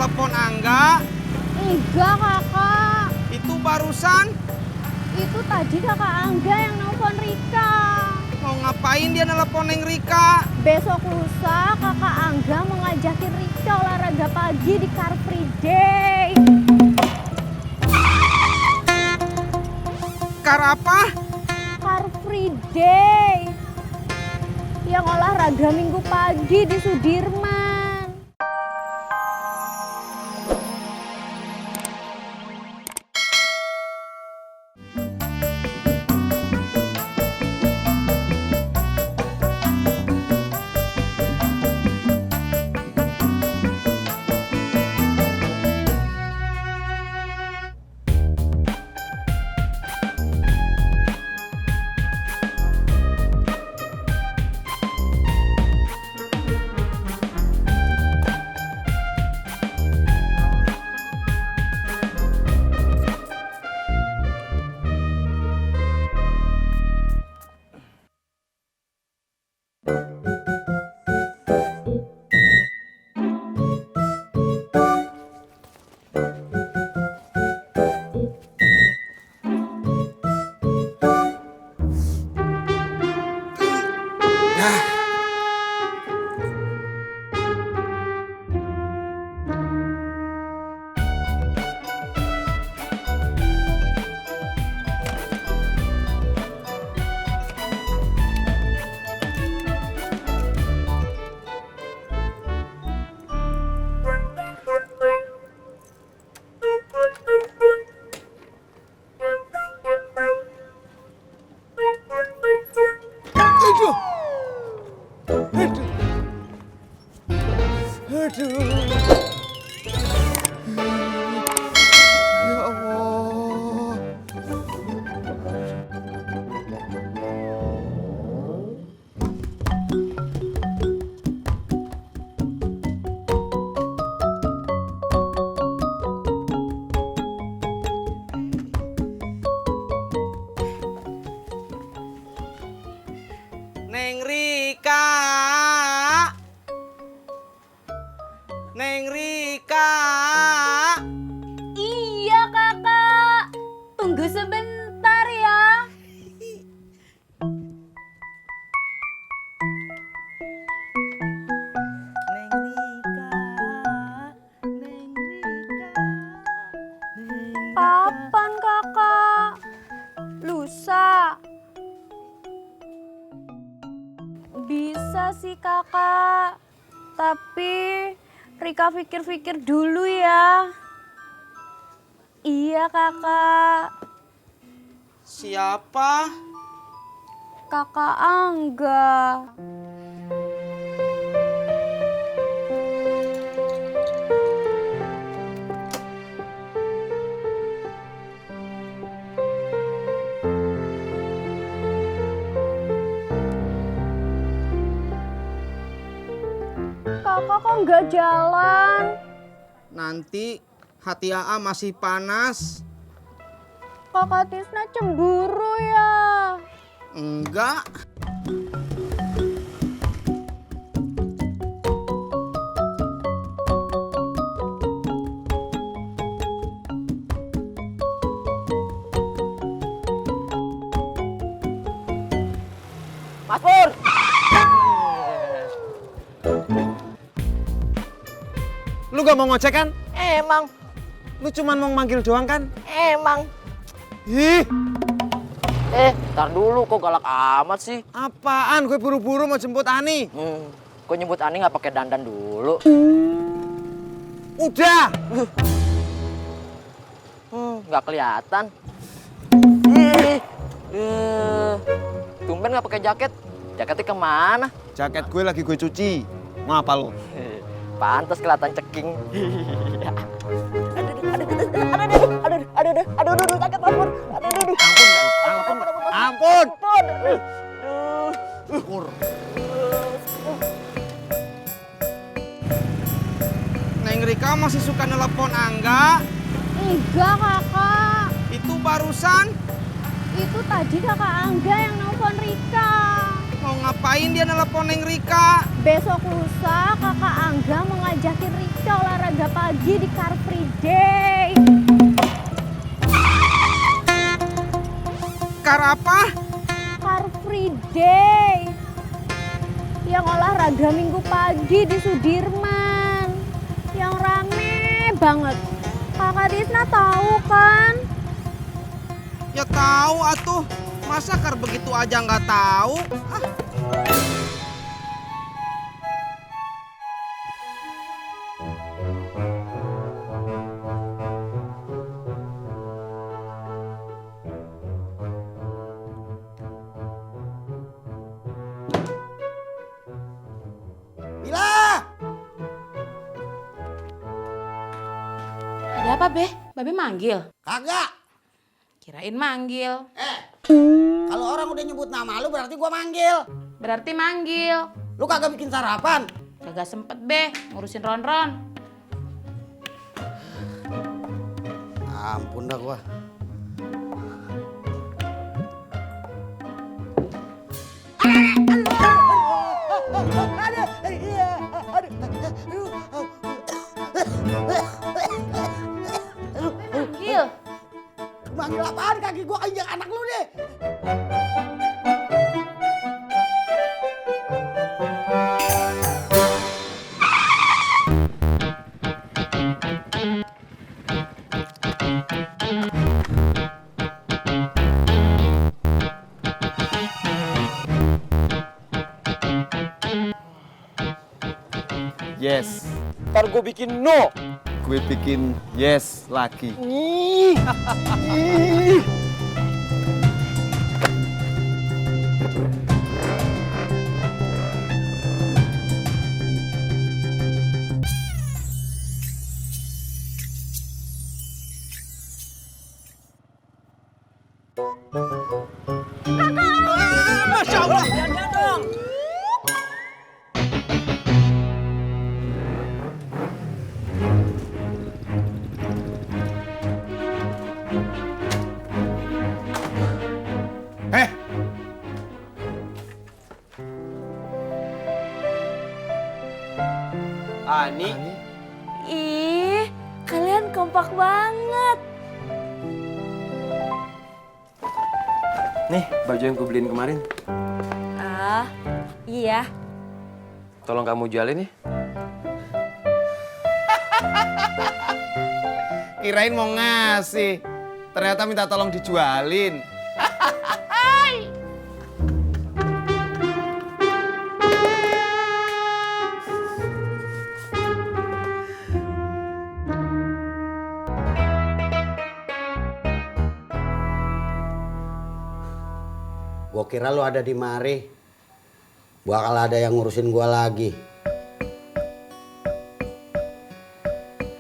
nelepon Angga? Enggak, Kakak. Itu barusan? Itu tadi Kakak Angga yang nelfon Rika. Mau ngapain dia nelepon Neng Rika? Besok lusa Kakak Angga mau ngajakin Rika olahraga pagi di Car Free Day. Car apa? Car Free Day. Yang olahraga minggu pagi di Sudirman. Ya Allah. Neng Rika. Neng Rika. Iya, Kakak. Tunggu sebentar ya. Neng Rika. Neng Rika. Kapan, Kakak? Lusa. Bisa sih, Kakak. Tapi Rika pikir-pikir dulu ya. Iya, Kakak. Siapa? Kakak Angga. Kakak kok nggak jalan? Nanti hati AA masih panas. Kakak Tisna cemburu ya? Enggak. Mas Pur! Lu gak mau ngojek kan? Emang, Lu cuman mau manggil doang kan? emang. Ih, Ntar dulu kok galak amat sih. apaan? Gue buru-buru mau jemput Ani. Kok nyebut Ani nggak pakai dandan dulu? Udah. Nggak kelihatan. Tumben nggak pakai jaket. Jaketnya kemana? Jaket gue lagi gue cuci. Mau apa lu? Pantas kelihatan ceking. Aduh, sakit Pur. Ampun. Neng Rika masih suka nelepon Angga? Enggak, Kakak. Itu barusan? Itu tadi Kakak Angga yang nelfon Rika. Mau Ngapain dia nelpon Neng Rika? Besok lusa kakak Angga mau ngajakin Rika olahraga pagi di Car Free Day. Kar apa? Car Free Day. Yang olahraga minggu pagi di Sudirman. Yang rame banget. Kakak Tisna tahu kan? Ya tahu atuh. Masa kar begitu aja nggak tahu? Ah. Bila! Ada apa, Be? Babe manggil? Kagak. Kirain manggil. Kalau orang udah nyebut nama lu berarti gua manggil. Berarti manggil. Lu kagak bikin sarapan. Kagak sempet, Be. Ngurusin Ron-Ron. Ampun dah gua. Manggil. Manggil apaan, kaki gua injak anak lu deh. Yes. Ntar gue bikin no. Gue bikin yes lagi. Masya Allah. Eh, Ani. Ih, kalian kompak banget. Nih, baju yang gue beliin kemarin. Ah, iya. Tolong kamu jualin ya. Kirain mau ngasih. Ternyata minta tolong dijualin. Gua kira lu ada di mari. Bakal ada yang ngurusin gua lagi.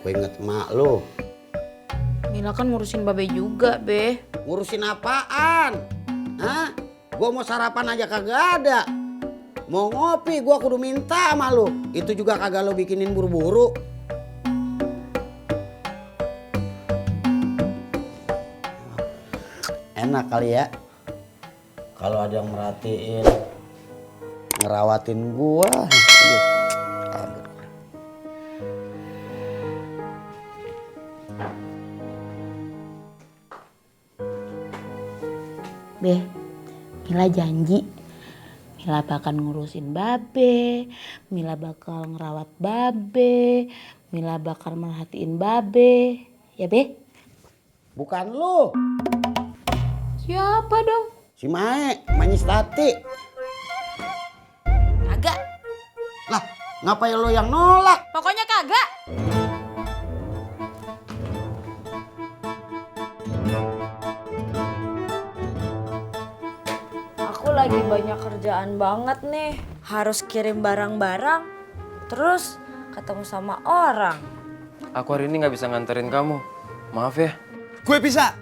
Gua inget emak lu. Mila kan ngurusin Babe juga, Be. Ngurusin apaan? Hah? Gua mau sarapan aja kagak ada. Mau ngopi gua kudu minta sama lu. Itu juga kagak lu bikinin buru-buru. Enak kali ya. Kalau ada yang merhatiin, ngerawatin gua. Aduh. Be, Mila janji. Mila bakal ngurusin Babe. Mila bakal ngerawat Babe. Mila bakal merhatiin Babe. Ya, Be? Bukan lu, Siapa dong? si Mae, Mae Stati. Kagak. Lah, ngapain lu yang nolak? Pokoknya kagak. Aku lagi banyak kerjaan banget nih. Harus kirim barang-barang, terus ketemu sama orang. Aku hari ini nggak bisa nganterin kamu. Maaf ya. Gue bisa.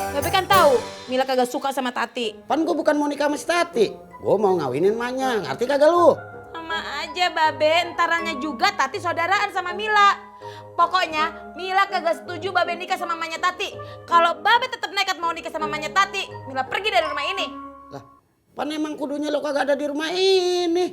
Babe kan tahu Mila kagak suka sama Tati. Pan gua bukan mau nikah sama si Tati. Gue mau ngawinin emaknya, ngerti kagak lu? Sama aja Babe, entaranya juga Tati saudaraan sama Mila. Pokoknya Mila kagak setuju Babe nikah sama mamanya Tati. Kalau Babe tetap nekat mau nikah sama mamanya Tati, Mila pergi dari rumah ini. Lah, pan emang kudunya lo kagak ada di rumah ini.